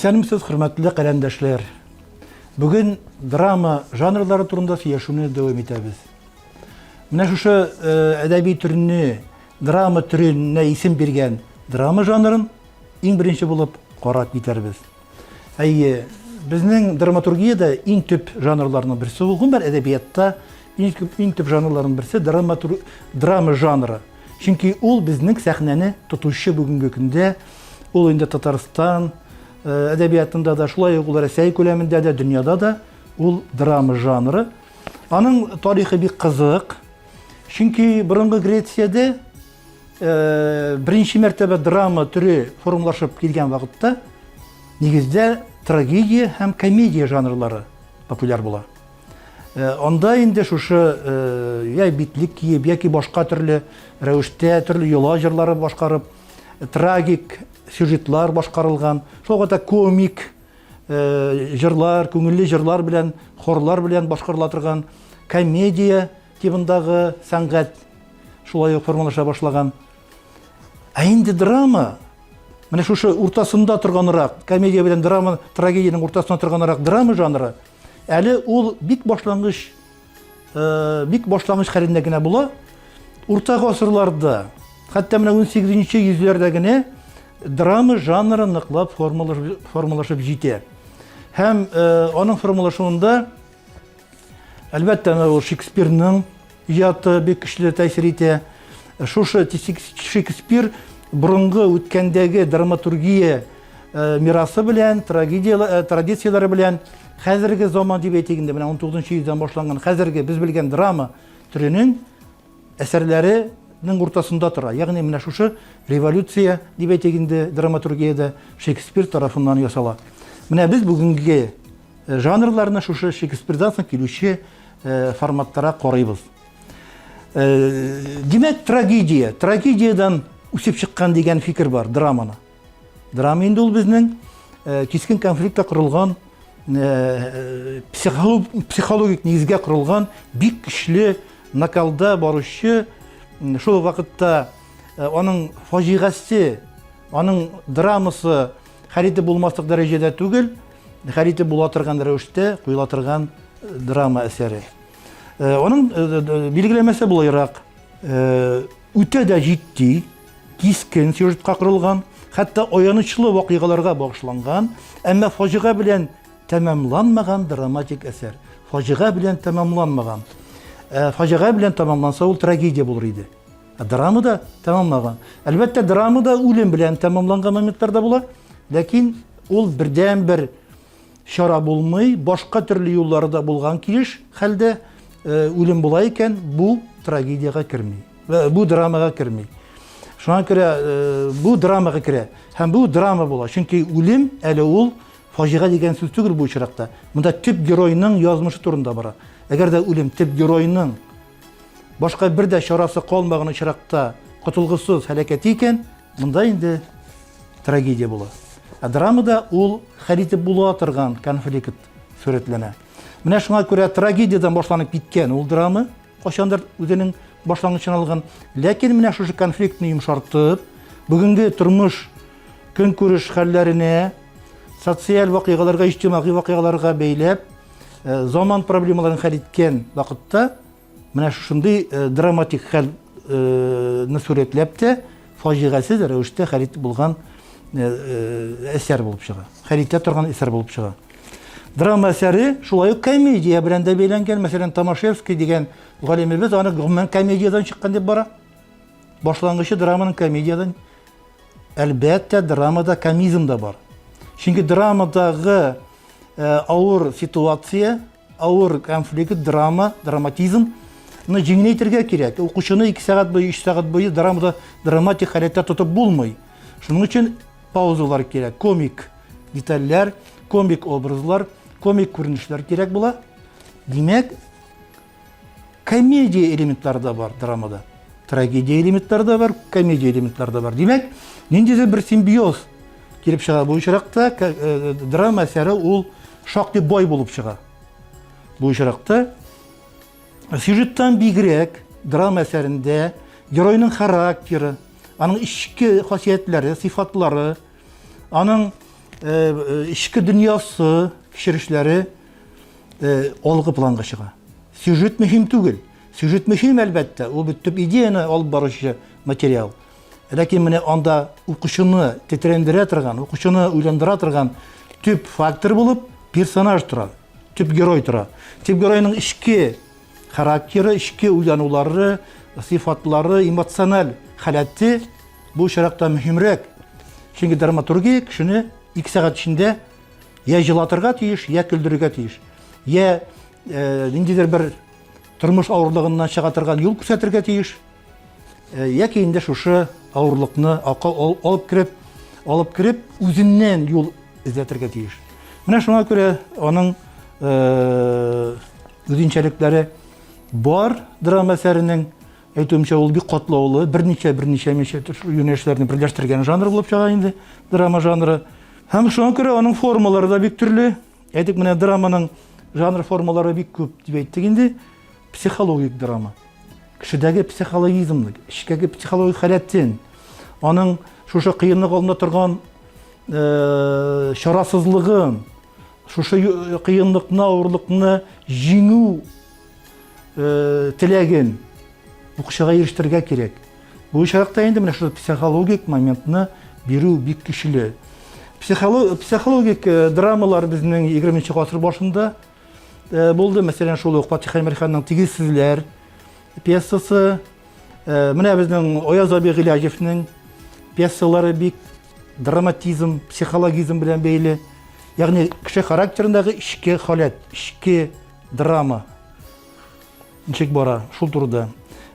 Исәнмесез, хөрмәтле каләмдәшләр. Бүген драма жанрлары турында сөйләшүне дәвам итәбез. Менә шушы э, әдәби төрне, драма төренә исем биргән драма жанрын иң беренче булып карап китәрбез. Әйе, безнең драматургиядә иң төп жанрларның берсе ул, гомумән әдәбиятта иң күп иң төп жанрларның берсе драматур драма жанры. Чөнки ул безнең сәхнәне тотучы бүгенге көндә, ул инде Татарстан э, әдәбиятында да, шулай ук ул Рәсәй күләмендә дә, дөньяда да ул драма жанры. Аның тарихы бик кызык. Чөнки борынгы Грециядә Э, беренче мәртәбә драма төре формалашып килгән вакытта нигездә трагедия һәм комедия жанрлары популяр була. Э, анда инде шушы э, я битлек киеп, яки башка төрле рәвештә төрле йола җырлары башкарып, трагик сюжетлар башкарылган, шул вакытта комик җырлар, күңелле җырлар белән, хорлар белән башкарыла торган комедия тибындагы сәнгать шулай ук формалаша башлаган. Ә инде драма, менә шушы уртасында торганрак, комедия белән драма, трагедиянең уртасында торганрак драма жанры, әле ул бик башлангыч, э, бик башлангыч хәлендә генә була. Урта гасырларда, хәтта менә 18 йөзләрдә генә драма жанры ныклап формалашып җитә. Һәм э, аның формалашуында Әлбәттә, ул Шекспирның иҗаты бик көчле тәэсир итә. Шушы Шекспир борынгы үткәндәге драматургия э, мирасы белән, трагедия э, традицияләре белән хәзерге заман дип әйтик инде, менә 19 йөздән башланган хәзерге без белгән драма төренең әсәрләренең уртасында тора. Ягъни менә шушы революция дип әйтик инде драматургиядә Шекспир тарафыннан ясала. Менә без бүгенге э, жанрларны шушы Шекспирдан соң килүче э, форматтара карыйбыз. Э, димәк, трагедия, трагедиядән үсеп чыккан дигән фикер бар драманы. Драма инде ул безнең кискен конфликтта корылган психологик нигезгә корылган бик көчле накалда баручы шул вакытта аның фаҗигасе, аның драмасы хәл итеп булмаслык дәрәҗәдә түгел, хәл итеп була торган рәвештә куела торган драма әсәре. Аның билгеләмәсе болайрак: үтә дә җитди, кискен сюжетка корылган, хәтта аянычлы вакыйгаларга багышланган, әмма фаҗига белән тәмамланмаган драматик әсәр. Фаҗига белән тәмамланмаган. Ә, фаҗига белән тәмамланса, ул трагедия булыр иде. Ә драма да тәмамланган. Әлбәттә, драма да үлем белән тәмамланган моментлар да була, ләкин ул бердән-бер чара булмый, башка төрле юллары да булган килеш хәлдә э, үлем була икән, бу трагедиягә керми. Э, бу драмага керми. Шуңа күрә э, бу драмага керә. Һәм бу драма була. Чөнки үлем әле ул фаҗига дигән сүз түгел бу очракта. Монда төп геройның язмышы турында бара. Әгәр дә үлем төп геройның башка бер дә чарасы калмаган очракта котылгысыз һәлакәте икән, монда инде трагедия була. Ә драмада ул хәл итеп була торган конфликт сурәтләнә. Менә шуңа күрә трагедиядән башланып киткән ул драма, кайчандыр үзенең башлангычын алган. Ләкин менә шушы конфликтны йомшартып, бүгенге тормыш көнкүреш хәлләренә, социаль вакыйгаларга, иҗтимагый вакыйгаларга бәйләп, э, заман проблемаларын хәл иткән вакытта менә шушындый э, драматик хәлне э, сурәтләп тә фаҗигасез рәвештә хәл итеп булган әсәр булып чыга. Хәл итә торган әсәр булып чыга. Драма әсәре шулай ук комедия белән дә бәйләнгән. Мәсәлән, Томашевский дигән галимебез аны гомумән комедиядән чыккан дип бара. Башлангычы драманың комедиядән. Әлбәттә, драмада комизм да бар. Чөнки драмадагы э, авыр ситуация, авыр конфликт, драма, драматизм ны җиңеләйтергә кирәк. Укучыны 2 сәгать буе, 3 сәгать буе драмада драматик халәттә тотып булмый. Шуның өчен паузалар кирәк, комик детальләр, комик образлар, комик күренешләр кирәк була. Димәк, комедия элементлары да бар драмада. Трагедия элементлары да бар, комедия элементлары да бар. Димәк, ниндидер бер симбиоз килеп чыга. Бу очракта э, драма әсәре ул шактый бай булып чыга. Бу очракта сюжеттан бигрәк драма әсәрендә геройның характеры, аның эчке хасиятләре, сыйфатлары, аның. эчке дөньясы, кичерешләре алгы планга чыга. Сюжет мөһим түгел. Сюжет мөһим, әлбәттә, ул бит төп идеяне алып баручы материал. Ләкин менә анда укучыны тетрәндерә торган, укучыны уйландыра торган төп фактор булып персонаж тора, төп герой тора. Төп геройның эчке характеры, эчке уйланулары, сыйфатлары, эмоциональ халәте бу очракта мөһимрәк. Чөнки драматургия кешене 2 сәгать эчендә я җылатырга тиеш, я көлдерергә тиеш. Я ниндидер бер тормыш авырлыгыннан чыга торган юл күрсәтергә тиеш. Яки инде шушы авырлыкны алып кереп, алып кереп, үзеннән юл эзләтергә тиеш. Менә шуңа күрә аның үзенчәлекләре бар драма әсәренең. Әйтүемчә, ул бик катлаулы, берничә берничә ничә юнәлешләрне берләштергән жанр булып чыга инде драма жанры. Һәм шуңа күрә аның формалары да бик төрле. Әйтик, менә драманың жанр формалары бик күп дип әйттек инде. Психологик драма. Кешедәге психологизмны, эчкәге психологик халәтен, аның шушы кыенлык алдында торган чарасызлыгын, шушы кыенлыкны, авырлыкны җиңү теләген укучыга ирештерергә кирәк. Бу очракта инде менә шушы психологик моментны бирү бик көчле. Психологик драмалар безнең 20 гасыр башында булды. Мәсәлән, шул ук Фатих Әмирханның Тигезсезләр пьесасы. Менә безнең Аяз абый Гыйләҗевнең пьесалары бик драматизм, психологизм белән бәйле. Ягъни кеше характерындагы эчке халәт, эчке драма ничек бара, шул турыда.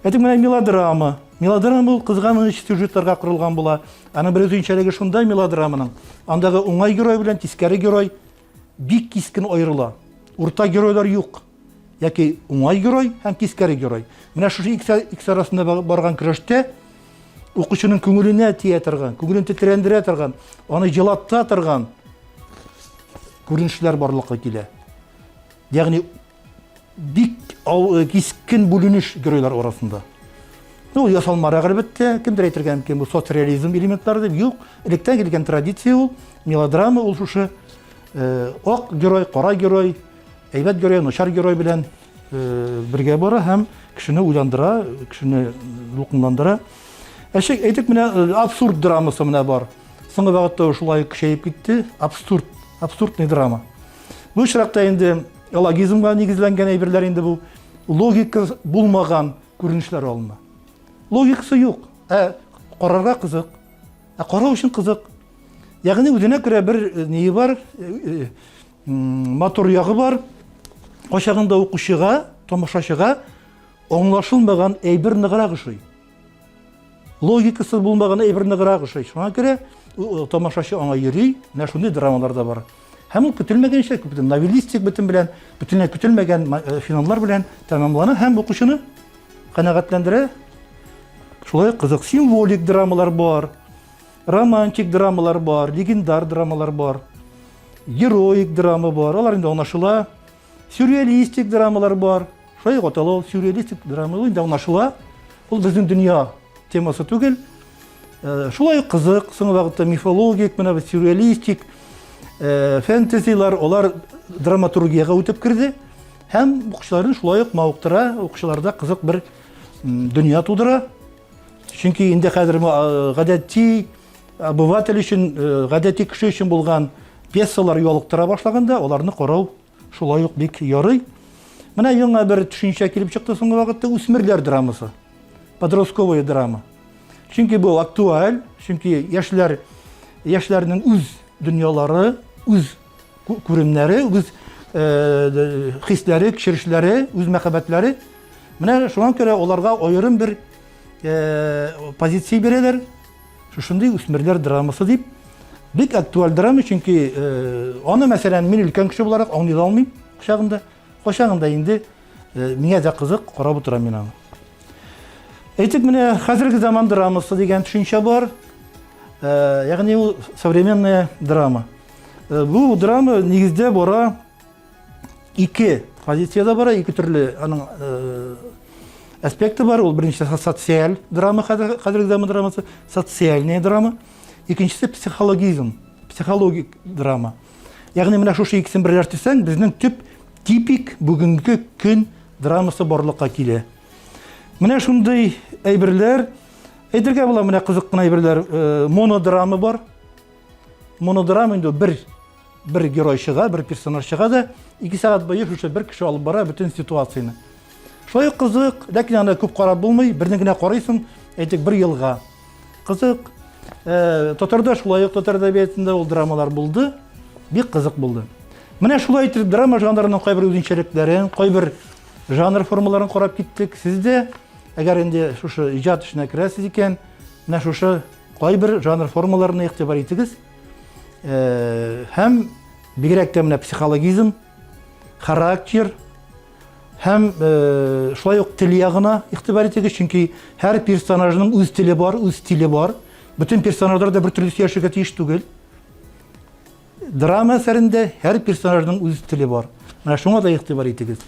Әйтик, менә мелодрама. Мелодрама ул кызганыч сюжетларга корылган була. Аның бер үзенчәлеге шунда мелодраманың. Андагы уңай герой белән тискәре герой бик кискен аерыла. Урта геройлар юк. Яки уңай герой һәм тискәре герой. Менә шушы икесе арасында барган көрәштә укучының күңеленә тия торган, күңелен тетрәндерә торган, аны җылата торган күренешләр барлыкка килә. Ягъни бик кискен бүленеш геройлар арасында. Ну, ясалмарак әлбәттә, кемдер әйтергә мөмкин, бу соцреализм элементлары дип. Юк, электән килгән традиция ул, мелодрама ул шушы ак герой, кара герой, әйбәт герой, начар герой белән бергә бара һәм кешене уйландыра, кешене дулкынландыра. Әшек, әйтик, менә абсурд драмасы менә бар. Соңгы вакытта шулай көчәеп китте. Абсурд, абсурдный драма. Бу очракта инде логизмга нигезләнгән әйберләр инде бу логика булмаган күренешләр алына. Логикасы юк. Ә карарга кызык. Ә карау өчен кызык. Ягъни үзенә күрә бер ние бар, матур ягы бар. Кайчагында укучыга, тамашачыга аңлашылмаган әйбер ныграк ошый. Логикасы булмаган әйбер ныграк ошый. Шуңа күрә тамашачы аңа йөри. Менә шундый драмалар да бар. Һәм ул көтелмәгәнчә, күптән новеллистик бөтен белән, бөтенләй көтелмәгән финаллар белән тәмамлана һәм укучыны канәгатьләндерә. Шулай кызык символик драмалар бар, романтик драмалар бар, легендар драмалар бар, героик драма бар. Алар инде аңлашыла. Сюрреалистик драмалар бар. Шулай ук атала ул сюрреалистик драма. Ул инде аңлашыла. Ул безнең дөнья темасы түгел. Шулай ук кызык, соңгы вакытта мифологик, менә бу сюрреалистик фэнтезилар, алар драматургиягә үтеп керде. Һәм укучыларны шулай ук мавыктыра, укучыларда кызык бер дөнья тудыра. Чөнки инде хәзер гадәти обыватель өчен, гадәти кеше өчен булган пьесалар ялыктыра башлаганда, аларны карау шулай ук бик ярый. Менә яңа бер төшенчә килеп чыкты соңгы вакытта үсмерләр драмасы. Подростковая драма. Чөнки бу актуаль, чөнки яшьләр яшьләрнең үз дөньялары, үз күремнәре, үз хисләре, кичерешләре, үз мәхәббәтләре. Менә шуңа күрә аларга аерым бер позиция бирәләр. Шушындый үсмерләр драмасы дип бик актуаль драма, чөнки аны, мәсәлән, мин өлкән кеше буларак аңлый да алмыйм кочагында. Кочагында инде миңа да кызык, карап утырам мин аны. Әйтик, менә хәзерге заман драмасы дигән төшенчә бар. Ягъни ул современная драма. Бу драма нигездә бара ике позициядә бара, ике төрле аның аспекты бар. Ул беренчесе социаль драма, хәзерге заман драмасы, социальная драма. Икенчесе психологизм. Психологик драма. Ягъни менә шушы икесен берләштерсәң, безнең төп типик бүгенге көн драмасы барлыкка килә. Менә шундый әйберләр, әйтергә була, менә кызык кына әйберләр, э, монодрама бар. Монодрама инде бер бер герой чыга, бер персонаж чыга да, ике сәгать буе шушы бер кеше алып бара бөтен ситуацияне. Шулай ук кызык, ләкин аны күп карап булмый, берне генә карыйсың, әйтик, бер елга. Кызык. Э, татарда шулай ук татар әдәбиятында ул драмалар булды. Бик кызык булды. Менә шулай итеп драма жанрының кайбер үзенчәлекләрен, кайбер жанр формаларын карап киттек. Сез дә, әгәр инде шушы иҗат эшенә керәсез икән, менә шушы кайбер жанр формаларына игътибар итегез. Э, һәм бигрәк тә менә психологизм, характер һәм э, шулай ук тел ягына игътибар итегез, чөнки һәр персонажның үз теле бар, үз стиле бар. Бөтен персонажлар да бер төрле сөйләшергә тиеш түгел. Драма әсәрендә һәр персонажның үз теле бар. Менә шуңа да игътибар итегез.